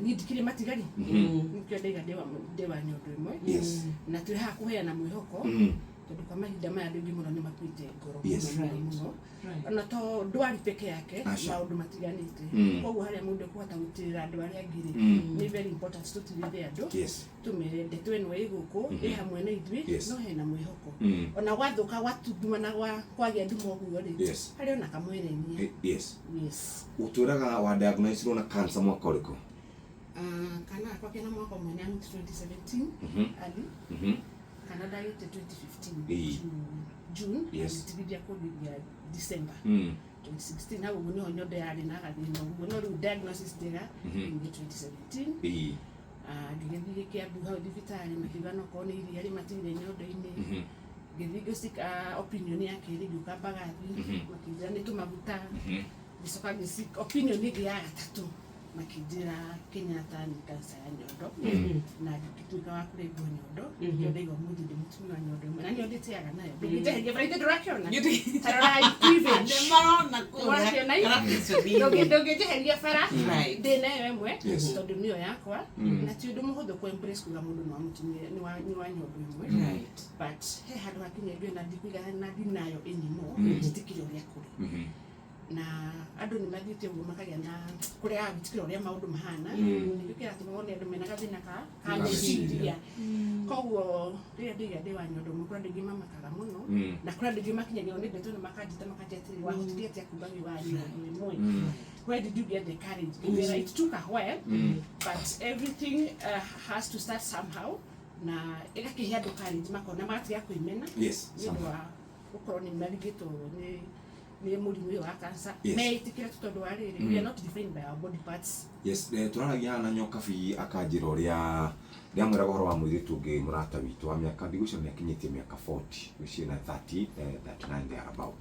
Niĩ ndikĩrĩ matigari. Nĩkĩo ndaiga ndĩ wa nyondo ĩmwe. Na twĩ haha kũheana mwĩhoko, tondũ kwa mahinda maya andũ aingĩ mũno nĩ makuĩte ngoro mũno mũno. Ona to ndwari peke yake. Aca. Maũndũ matiganĩte. Koguo harĩa mũndũ ekũhota gũtirĩra andũ arĩa angĩ rĩ, nĩ very important tũtirĩre andũ, tũmere ndeto ĩno ĩ gũkũ, ĩ hamwe na ithuĩ. No hena mwĩhoko. Ona gwathũka, gwatunduma na kwagĩa nduma ũguo rĩ, harĩ ona kamwerenia. Yes. Ũtwĩraga wa diagnosirwo na cancer mwaka ũrĩkũ? Ah, kana gakwa kena mwaka ũmwe na nuthu, 2017 ali. Kana ndagĩte 2015 June. Agĩtigithia kũgithia December 2016. Hau ũguo nĩho nyondo yarĩ na gathĩna ũguo, no rĩu diagnosis njega nĩ 2017. Ah, ngĩgĩthiĩ Kĩambu hau thibitarĩ, makiuga no korwo nĩ iria rĩmatigire nyondo-inĩ. Ngĩthiĩ ngĩseek opinion ya kerĩ, ngĩũka Mbagathi, makĩnjĩra nĩ tũmaguta. Ngĩcoka ngĩseek opinion ĩngĩ ya gatatũ, makĩnjĩra Kenyatta nĩ cancer ya nyondo, na ngĩtuĩka wa kũrengwo nyondo. Nĩkĩo ndaiga ũmũthĩ ndĩ mũtumia wa nyondo ĩmwe, na nĩyo ndĩtĩaga nayo, ndũngĩnjeheria bara ithe, ndũrakĩona, ta rorai cleavage. Nĩ marona kũrĩa. Ũrakĩona i? Karabiconi-inĩ. Ndũngĩnjeheria bara. Ndĩ nayo ĩmwe, tondũ nĩyo yakwa, na ti ũndũ mũhũthũ kũ embrace kuga mũndũ nĩ wa mũtumia, nĩ wa nyondo ĩmwe. But he handũ hakinya ngĩona ndikuiga na ndinayo anymore, njĩtĩkĩre ũrĩa kũrĩ. Na andũ nĩ mathiĩte ũguo makagĩa na kũrega gwĩtĩkĩra ũrĩa maũndũ mahana. Nĩkĩo kĩratũma wone andũ mena gathĩna ka meciria. Koguo rĩrĩa ndĩiga ndĩ wa nyondo ĩmwe, kũrĩ andũ aingĩ mamakaga mũno, na kũrĩ andũ aingĩ makinyagĩrwo nĩ ndeto na makanjĩta makanjĩra atĩrĩ, "Wahotire atĩa kuga wĩ wa nyondo ĩmwe? Where did you get the courage?" Ngĩmera it took a while, but everything has to start somehow, na ĩgakĩhe andũ courage, makona magatiga kwĩmena nĩ ũndũ wa gũkorwo nĩ marigĩtwo nĩ mũrimũ ũyũ wa cancer. Meĩtĩkĩre tu, tondũ wa rĩrĩ, we are not defined by our body parts. Yes, tũraragia haha na Nyokabi, akanjĩra ũrĩa ndĩramwĩraga ũhoro wa mũirĩtu ũngĩ mũrata witũ wa mĩaka, ndigwĩciria nĩ akinyĩtie mĩaka 40, gwĩciria na 30, 39 there about,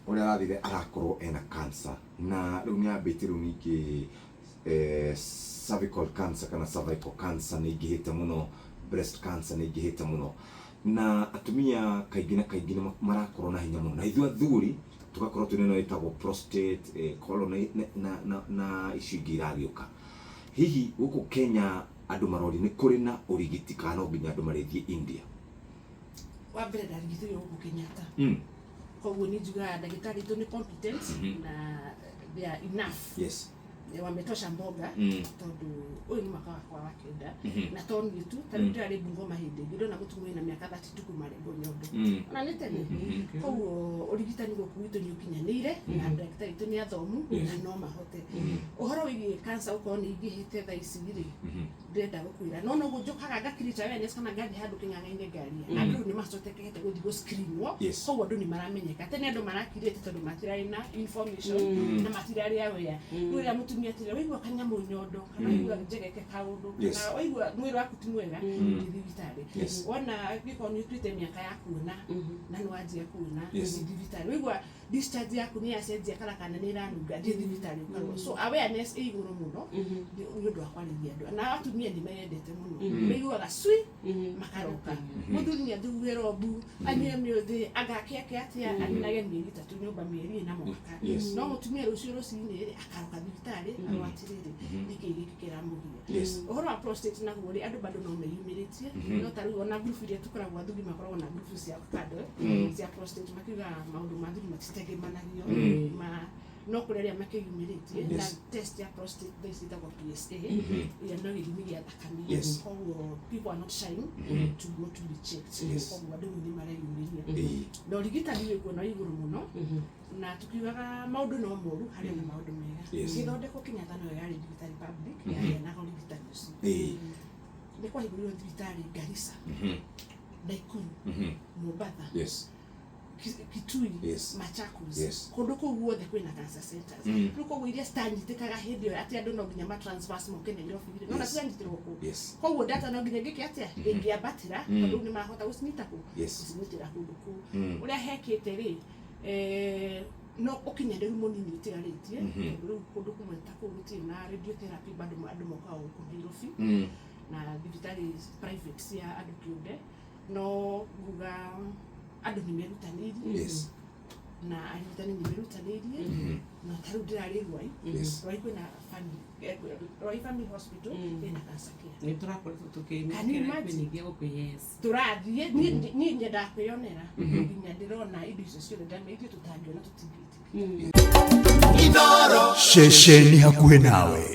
ũrĩa arathire arakorwo ena cancer, na rĩu nĩ ambĩtie rĩu ningĩ cervical cancer kana cervical cancer nĩ ingĩhĩte mũno, breast cancer nĩ ingĩhĩte mũno, na atumia kaingĩ na kaingĩ nĩ marakorwo na hinya mũno, na ithuĩ athuri tũgakorwo twĩna ĩno ĩtagwo prostate, colon na icio ingĩ iragĩũka. Hihi gũkũ Kenya andũ maroria nĩ kũrĩ na ũrigiti kana no nginya andũ marĩthiĩ India? Wa mbere, ndarigitĩirwo gũkũ Kenyatta. Koguo nĩ njugaga ndagĩtarĩ itũ nĩ competent na they are enough. Wametosha mboga, tondũ ũyũ nĩ mwaka wakwa wa kenda. Na to niĩ tu, ta rĩu ndĩrarĩ Bungoma hĩndĩ ĩngĩ, ndona mũtumia wĩna mĩaka 32 kuma rengwo nyondo. Ona nĩ tene. Koguo ũrigitani gũkũ gwitũ nĩ ũkinyanĩire, na ndagĩtarĩ itũ nĩ athomu na no mahote. Ũhoro wĩgiĩ cancer gũkorwo nĩ ingĩhĩte thaa ici rĩ, ndĩrenda gũkwĩra no noguo njũkaga ngakirita awareness kana ngathiĩ handũ kĩng'ang'a-inĩ ngaria, andũ rĩu nĩ macotekete gũthiĩ gũ-screenwo. Koguo andũ nĩ maramenyeka. Tene andũ marakirĩte tondũ matirarĩ na information na matirarĩ aware. Rĩu rĩrĩa mũtumia atĩrĩ waigua kanyamũ nyondo, kana waigua njegeke kaũndũ, kana waigua mwĩrĩ waku ti mwega, thiĩ thibitarĩ. Wona angĩkorwo nĩ ũtuĩte mĩaka ya kuona na nĩ wanjia kuona, thiĩ thibitarĩ. Waigua discharge yaku nĩ yacenjia kana nĩ ĩranunga, thiĩ thibitarĩ ũkarorwo. So awareness ĩ igũrũ mũno nĩ ũndũ wa kwarĩria andũ, na atumia nĩ meyendete mũno, maiguaga cui makaroka. Mũthuri nĩ athugue rombu, anyue mĩũthĩ, agake ake atĩa, aninage mĩeri 3 nyũmba, mĩeri 4 mwaka. No mũtumia rũciũ rũcinĩ rĩ, akaroka thibitarĩ arwo atĩrĩrĩ, nĩkĩ gĩkĩ kĩramũgia? Ũhoro wa prostate naguo rĩ, andũ bado no meyumĩrĩtie, no ta rĩu ona group iria tũkoragwo, athuri makoragwo na group cia kando cia prostate, makiuga maũndũ ma athuri matitegemanagio ma, no kũrĩ arĩa makĩyumĩrĩtie na test ya prostate thaa ici ĩtagwo PSA, ĩrĩa no gĩthimi gĩa thakame. Koguo people are not shying to go to be checked. Koguo andũ rĩu nĩ mareyumĩria, na ũrigitani wĩkuo na igũrũ mũno, na tukiugaga maũndũ no moru, harĩ na maũndũ mega. Gĩthondekwo Kenyatta no yarĩ thibitarĩ public yaheanaga ũrigitani ũcio. Nĩ kwahingũrirwo thibitarĩ Garissa, Nakuru, Mombatha, Kitui, Machakos. Kũndũ kũu guothe kwĩna cancer centers. Rĩu koguo iria citanyitĩkaga hĩndĩ ĩyo atĩ andũ no nginya ma transfers moke Nairobi rĩ, nona ciranyitĩrwo kũu. Koguo data no nginya ĩngĩke atĩa, ĩngĩambatĩra, tondũ rĩu nĩ marahota gũcinyita kũ gũcinyitĩra kũndũ kũu. Ũrĩa hekĩte rĩ, no ũkinyanĩru mũnini ũtigarĩtie, tondũ rĩu kũndũ kũmwe ta kũu gũtirĩ na radiotherapy bado, andũ mokaga gũkũ Nairobi na thibitarĩ private cia andũ kĩũmbe. No nguga andũ nĩ merutanĩirie. Na arigitani nĩ merutanĩirie, na ta rĩu ndĩrarĩ Ruai. Ruai kwĩna family, Ruai Family Hospital ĩna cancer care. Nĩ tũrakoretwo Can you imagine? tũkĩmenyithia gũkũ, yes. Tũrathiĩ, niĩ nyendaga kwĩyonera nginya ndĩrona indo icio ciothe ndame ithuĩ tũtangĩona, tũtingĩtĩkia. Ceceni hakuhĩ nawe.